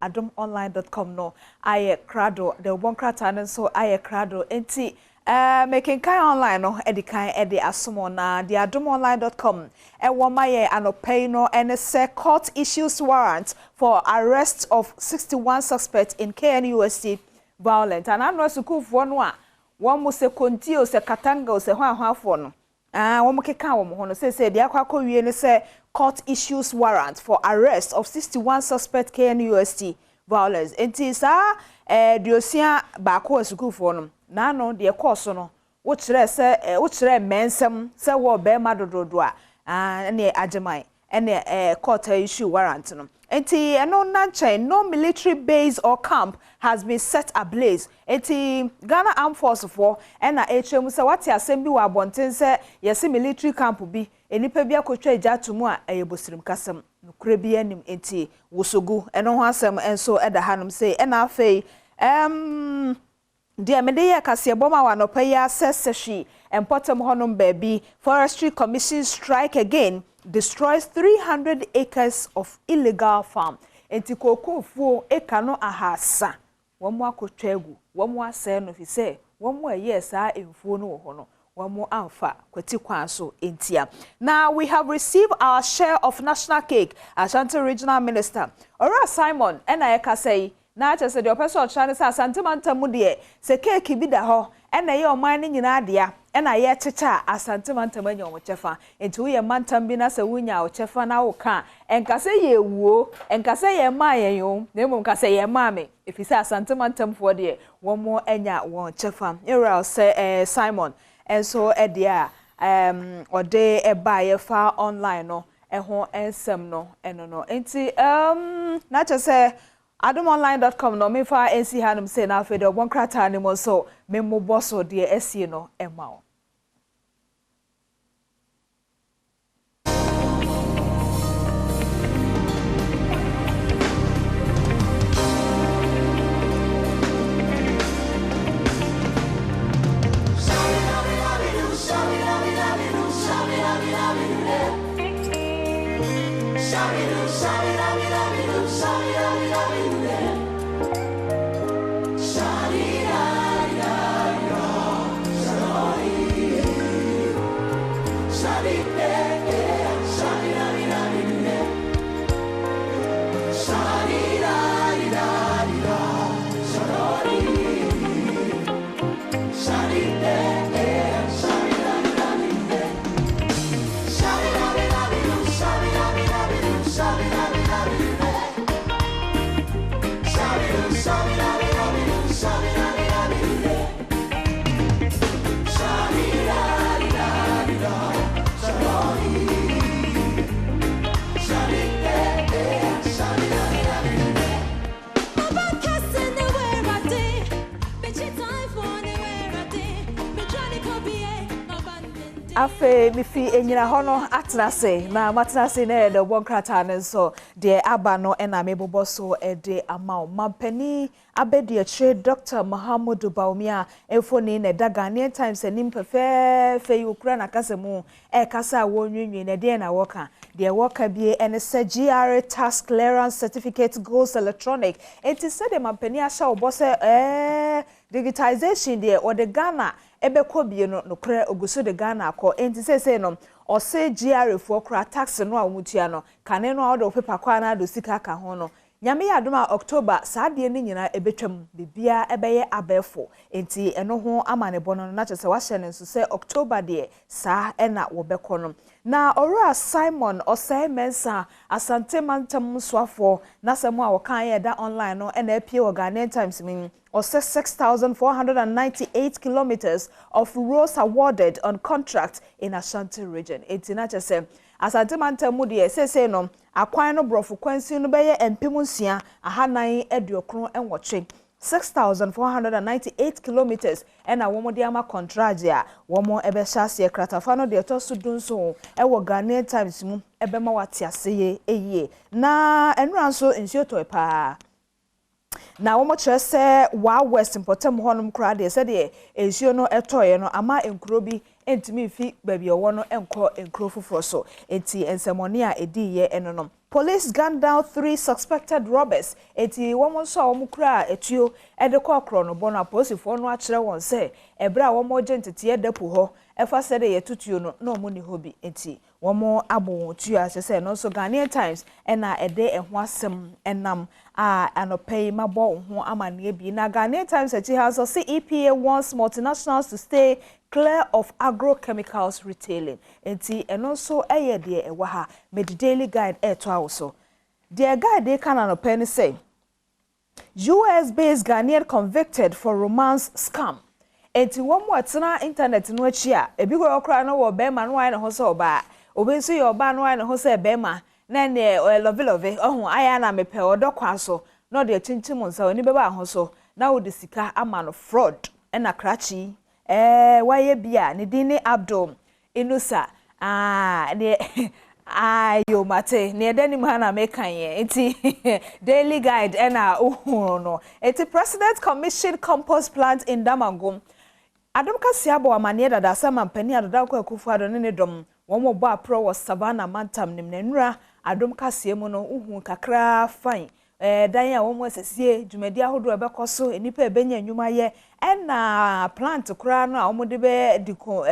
Adomonline.com no ayɛ krado, dawubɔ nkrataa no nso ayɛ krado. Enti ɛɛ mekenkan online no adi kan de asom wo. Na deɛ adomonline.com ɛwɔ ma yɛ anɔpa yi no ɛne sɛ court issues warrant for arrest of 61 suspects in KNUST violent. Anaano asukuufoɔ no a wɔn mo sɛ konti o, sɛ katanga o, sɛ hwanhwanfoɔ no, ah, wɔn keka wɔn ho no, sɛ deɛ akɔ akɔwie ne sɛ court issues warrant for arrest of 61 suspect KNUST violence. Nti saa 61 wɔ sukuufoɔ no n'ano deɛ kɔɔ so no, wokyerɛ sɛ wokyerɛ mmɛnsɛm sɛ wɔ bɛrima dododo a, ah, ɛne agyeman ɛne court issue warrant no. Nti ɛno nankyɛn, no military base or camp has been set ablaze. Nti Ghana Armed Force foɔ ɛna ɛkyerɛ mu sɛ wate asɛm bi wɔ abɔnten sɛ yɛsi military camp bi nnipa bi akotwa agya ato mu a, ɛyɛ bosirim kasɛm, nokura bi anim. Nti wosogu ɛno ho asɛm nso ɛda hanom sei. Ɛna afei deɛ mede yɛ kaseɛbɔ ma wɔ anɔpa yi asɛ sɛhwi mpɔtam hɔnom baabi, Forestry Commission strike again destroys 300 acres of illegal farm. Nti kookoofuo eka no 300 wɔn mo akotwa agu, wɔn mo asɛe no, fi sɛ wɔn mo a ɛyɛɛ saa mfuo no wɔ hɔ no, wɔn mo amfa kwati kwan so ntia. Na "We have received our share of national cake," Ashanti Regional Minister Owura Simon ɛna ɛkasa yi. Na akyerɛ sɛ deɛ ɔpɛ sɛ ɔkyerɛ ne sɛ Asante mantam mu deɛ, sɛ keeki bi da hɔ ɛna ɛyɛ ɔman no nyinaa dea ɛna yɛkyekyɛ a, Asante mantam anya wɔn kyɛfa. Nti woyɛ mantam bi na sɛ wonya wo kyɛfa na woka a, ɛnka sɛ yɛ ewuo, ɛnka sɛ yɛ maa yɛn o, na mmom ka sɛ yɛ maa me, ɛfiri sɛ Asante mantamfoɔ deɛ, wɔn anya wɔn kyɛfa. Ewura sɛ Simon nso ɛdeɛ a ɔde ɛbaa yɛfa online no ɛho nsɛm no ɛno no. Nti na kyerɛ sɛ adomonline.com no, mefa nsi hanom sɛ na afei deɛ ɔbɔ nkrataa no mu nso memmobɔ so deɛ asie no ɛma wo. Afei mefi enyina hɔ no atena ase na matena ase na yɛde ɔbɔ nkrataa no nso deɛ aba no ɛna mebobɔ so ɛde ama wo. Mampanin abɛdi akyire Dr. Mahamudu Bawumia mfoni na ɛda Ghanaian Times anim fɛfɛɛfɛ yi. Okura n'akasa mu ɛrekasa a wɔnwiinwii na ɛdeɛn na wɔka? Deɛ wɔka bie ɛne sɛ GRA tax clearance certificate goes electronic. Enti sɛdeɛ mampanin ahyɛ ɔbɔ sɛ digitization deɛ wɔde Ghana ɛbɛkɔ bie no, nokorɛ ogu so de Ghana akɔ. Enti seesei no ɔse GRA foɔ kora tax no a wɔn tua no kane no a wɔde pepa kɔ anaa de sika ka ho no, Nyame yɛ adom a, October saa adeɛ no nyinaa ɛbɛtwam, biribiara ɛbɛyɛ abɛɛfo. Nti ɛno ho amanebɔ no na kyerɛ sɛ wahyɛ no nso sɛ October deɛ saa ɛna wɔbɛkɔ no. Na Owura Simon Ɔsɛe Mɛnsa, Asante mantam soafoɔ, n'asɛm a wɔka yɛ ɛda online no ɛna apue wɔ Ghanaian Times mu. Ɔsɛ 6,498 kilometres of roads awarded on contract in Ashanti Region. Enti na kyerɛ sɛ Asante mantam mu deɛ, seesei no akwan no borɔfo kwansin no bɛyɛ 6,498, 6,498 kilometres ɛna wɔn de ama contract a wɔn bɛhyɛ aseɛ. Kratafa no deɛ ɛtɔ so 17 ɛwɔ Ghanaian Times mu ɛbɛma wate ase yie yie. Na nnura nso nsuo tɔe paa na wɔn kyerɛ sɛ Wa West mpɔtam hɔnom koraa deɛ, sɛdeɛ nsuo no ɛtɔeɛ no ama nkuro bi Ntumi mfi baabi ɔwɔ no nkɔ nkuro foforɔ so. Eti nsɛmɔne a edi yɛ ɛno no, police gunned down three suspected robbers. Eti wɔn nso a wɔn kura etuo ɛde kɔ korɔ no bɔ no, apolisifoɔ no akyerɛ wɔn sɛ ɛberɛ a wɔn gye nteteɛ dɛpo hɔ ɛfa sɛ de yɛ tutuo no na wɔn ni hɔ bi, eti wɔn abɔ wɔn tuo ahyɛ sɛ ɛno nso Ghanaian Times ɛna ɛde ɛho asɛm ɛnam a anɔpɛ yi mabɔ wɔn ho amanneɛ bi. Na Ghanaian Times akyi ha nso sɛ EPA wants multinationals to stay clear of agrochemicals retailing, nti ɛno nso ɛyɛ deɛ ɛwɔ ha. Mede Daily Guide ɛɛto awo so. Deɛ Guide ka na anɔpɛ no sɛ US based Ghanaian convicted for romance scam. Nti wɔn mu ɛtena internet no akyi a, ebi kɔ koraa no wɔ bɛrima no ayɛ ne ho sɛ ɔbaa, obi nso yɛ ɔbaa no ayɛ ne ho sɛ bɛrima, na ɛneɛ ɔyɛ love love ɔho ayɛ ana mepɛ ɔdɔ kwan so na ɔde akyinkyim nsa oni bɛba aho so na ɔde sika ama no. Fraud ɛna krakye wayɛ bi a ne din ne Abdul Inusa. Aa deɛ ayo mate neɛ ɛda nim ha na meka yɛ. Nti Daily Guide ɛna ohun no. Nti President commission compost plant in Damangom. Adom kaseɛ abɔ amanneɛ dada sɛ mampanin Addo Dankwa Akufo Addo ne ne dɔm wɔn mo bɔ aporɔ wɔ Savannah mantam nim. Na nnura adom kaseɛ mu no, wohu kakra fine dan a wɔn asiesie, dwumadi ahodoɔ a ɛbɛkɔ so, nnipa a ɛbɛnya nnwuma yɛ, ɛna plant koraa no a wɔde bɛ di ko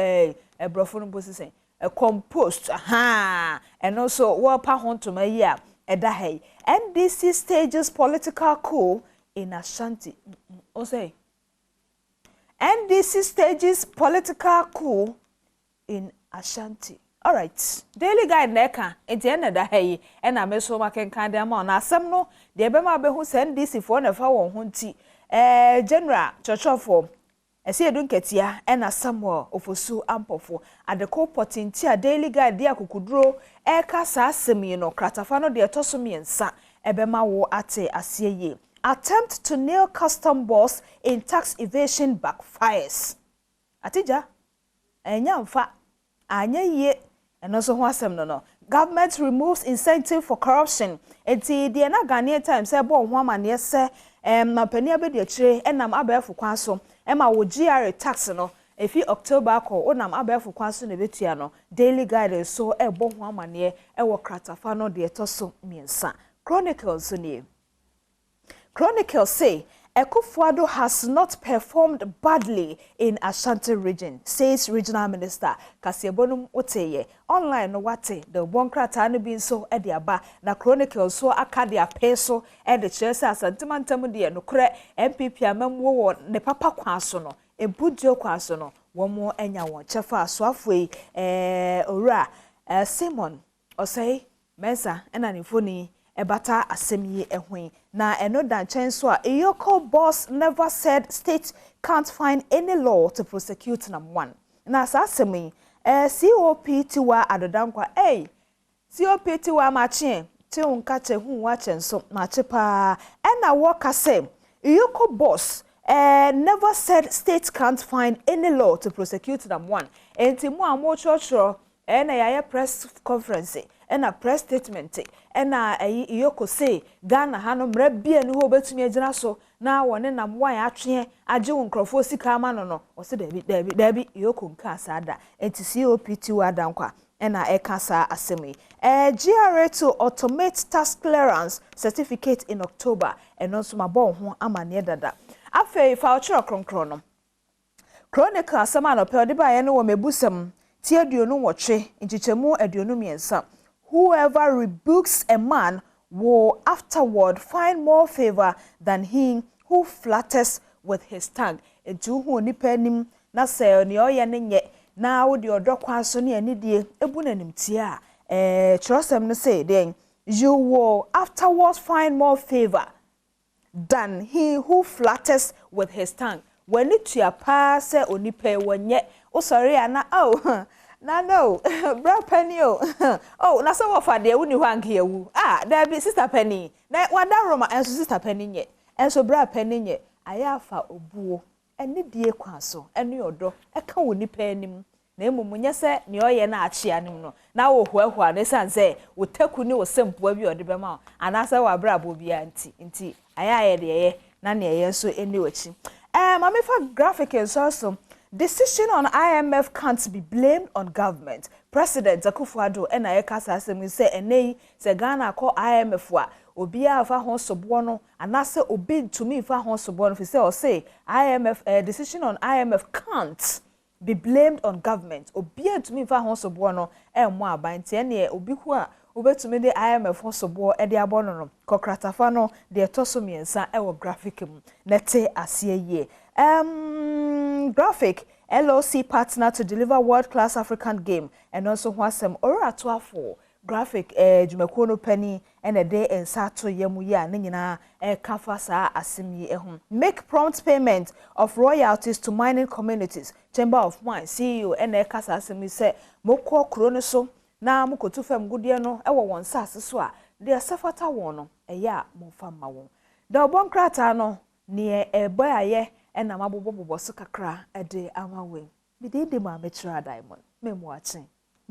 ɛborɔfo no mpo sisan compost ahaa, ɛno nso wɔrepa ho ntoma yi a ɛda ha yi. NDC stages political coup in Ashanti. Ɔsɛ NDC stages political coup in Ashanti. Alright, Daily Guide na ɛka, nti ɛna da ha yi ɛna me so makenkan de ama ɔna asɛm no deɛ ɛbɛma abɛhu sɛ NDC foɔ na ɛfa wɔn ho. Nti general kyerɛkyerɛfoɔ ɛsɛ edu nketea ɛna Samuel Ofosu Ampɔfo adeko pɔtenti a Daily Guide de akokuduro ɛreka saa asɛm yi no, kratafa no deɛ ɛtɔ so 3 ɛbɛma wo ate aseɛ yie. Attempt to nail custom boss in tax evasion backfires. Atigya ɛnya nfa anyɛ yie, ɛno nso ho asɛm no. Government removes incentive for corruption. Eti deɛ na Ghanaian Times ɛbɔ ho amanneɛ sɛ mampanin abɛdi akyire ɛnam abɛɛfo kwan so ɛma wɔ GRA tax no efi October akɔ, wonam abɛɛfo kwan so na ebetua no. Daily Guide nso ɛbɔ ho amanneɛ ɛwɔ kratafa no deɛ ɛtɔ so 3. Chronicle nso nie. Chronicle say Akufo-Addo has not performed badly in Ashanti Region, says regional minister. Kaseɛbɔ no woteyɛ online no, wate de bɔ nkrataa no bi nso de aba na Chronicle nso aka de apee so de kyerɛ sɛ Asantemantam deɛ, nokorɛ NPP amammuo wɔ ne papa kwan so no, mputuo kwan so no, wɔn anya wɔn kyɛfa. Asoafoɔ yi owura Simon Ɔsɛe Mensa ɛna ne mfoni ɛbata asɛm yi ho yi. Na ɛno da nkyɛn so a, EOCO boss never said state can't find any law to prosecute Nam One. Na saa asɛm yi COP Tiwa Addo Dankwa, COP Tiwa makye te wo nka kyɛ hu wakyɛ nso makye paa, ɛna wɔka sɛ EOCO boss never said state can't find any law to prosecute Nam One. Enti mu a mo kyerɛkyerɛ ɛna yɛayɛ press conference ɛna press statement ɛna ɛyi EOCO se Ghana ha no, mmerɛ bia ni hɔ obetumi agyina so na wɔne Nam One atweɛ agye wo nkurɔfoɔ sika ama no. Wɔsi dɛbi dɛbi dɛbi, EOCO nka saa da. Eti COP Tiwa Dankwa ɛna ɛka saa asɛm yi. GRA to automate tax clearance certificate in October, ɛno nso ma bɔ ho amanneɛ dada. Afei fa ɔkyerɛ kronkron no. Chronicle asɛm a nɔpɛ ɔde baeɛ no wɔ Mebusɛm ti 28 nkyekyɛmu 23: "Whoever rebukes a man will afterward find more favor than he who flatters with his tongue." Nti wohu onipa anim na sɛ nea ɔyɛ no nyɛ na wode ɔdɔ kwan so ne anidie ebu n'animtie a, kyerɛwsɛm no sɛ deɛn? "You will afterwards find more favor than he who flatters with his tongue." W'ani tua paa sɛ onipa yi wɔnyɛ, wosɔre a na oh na no bra pani o, oh na sɛ wɔfa deɛ woni hɔ anka yɛwu ah, daabi, sister pani na wada Roma ɛnso sister pani nyɛ, ɛnso bra pani nyɛ. Ayɛ afa obuo ɛne die kwan so ɛne ɔdɔ ɛka wɔ nipa anim, na mmom nyɛ sɛ nea ɔyɛ no akyea no mu no na wɔhoahoa no ɛsiane sɛ wo taku ne wo sɛmpoa bi a ɔde bɛma wo anaasɛ wɔ abrabɔ biara nti. Nti ayɛ ayɛ deɛ ɛyɛ na nea ɛyɛ nso ɛni w'akyi. Maame fa Graphic nso so. Decision on IMF can't be blamed on government. President Akufo-Addo ɛna ɛka saa asɛm yi sɛ ɛnɛ yi sɛ Ghana akɔ IMF a, obiara fa ho soboɔ no anaasɛ obi ntumi fa ho soboɔ no fi sɛ ɔse IMF decision on IMF can't be blamed on government. Obiara ntumi fa ho soboɔ no ɛmmɔ aban, nti ɛneɛ obi ko a wobɛtumi de IMF ho soboɔ ɛde abɔ no kɔkratafa no deɛ ɛtɔ so 3 ɛwɔ graphic mu na ɛte aseɛ yie. Graphic, LOC partner to deliver world class African game, ɛno nso ho asɛm ɔwura atoafo Graphic dwumakuo no panin ɛna ɛde nsa ato yam yi a ne nyinaa ɛreka fa saa asɛm yi ho. Make prompt payment of royalties to mining communities, Chamber of Mines CEO ɛna ɛka saa asɛm yi sɛ mokɔ kuro no so na mokɔtu fam gudeɛ no ɛwɔ wɔn nsaase so a, deɛ ɛsɛ fata wɔn no, ɛyɛ a momfa mma wɔn. Da ɔbɔ nkrataa no neɛ ɛbɔ ayɛ ɛna mabobɔbobɔ so kakra ɛde ama wei. Mede di maame kyerɛ Diamond memu akye.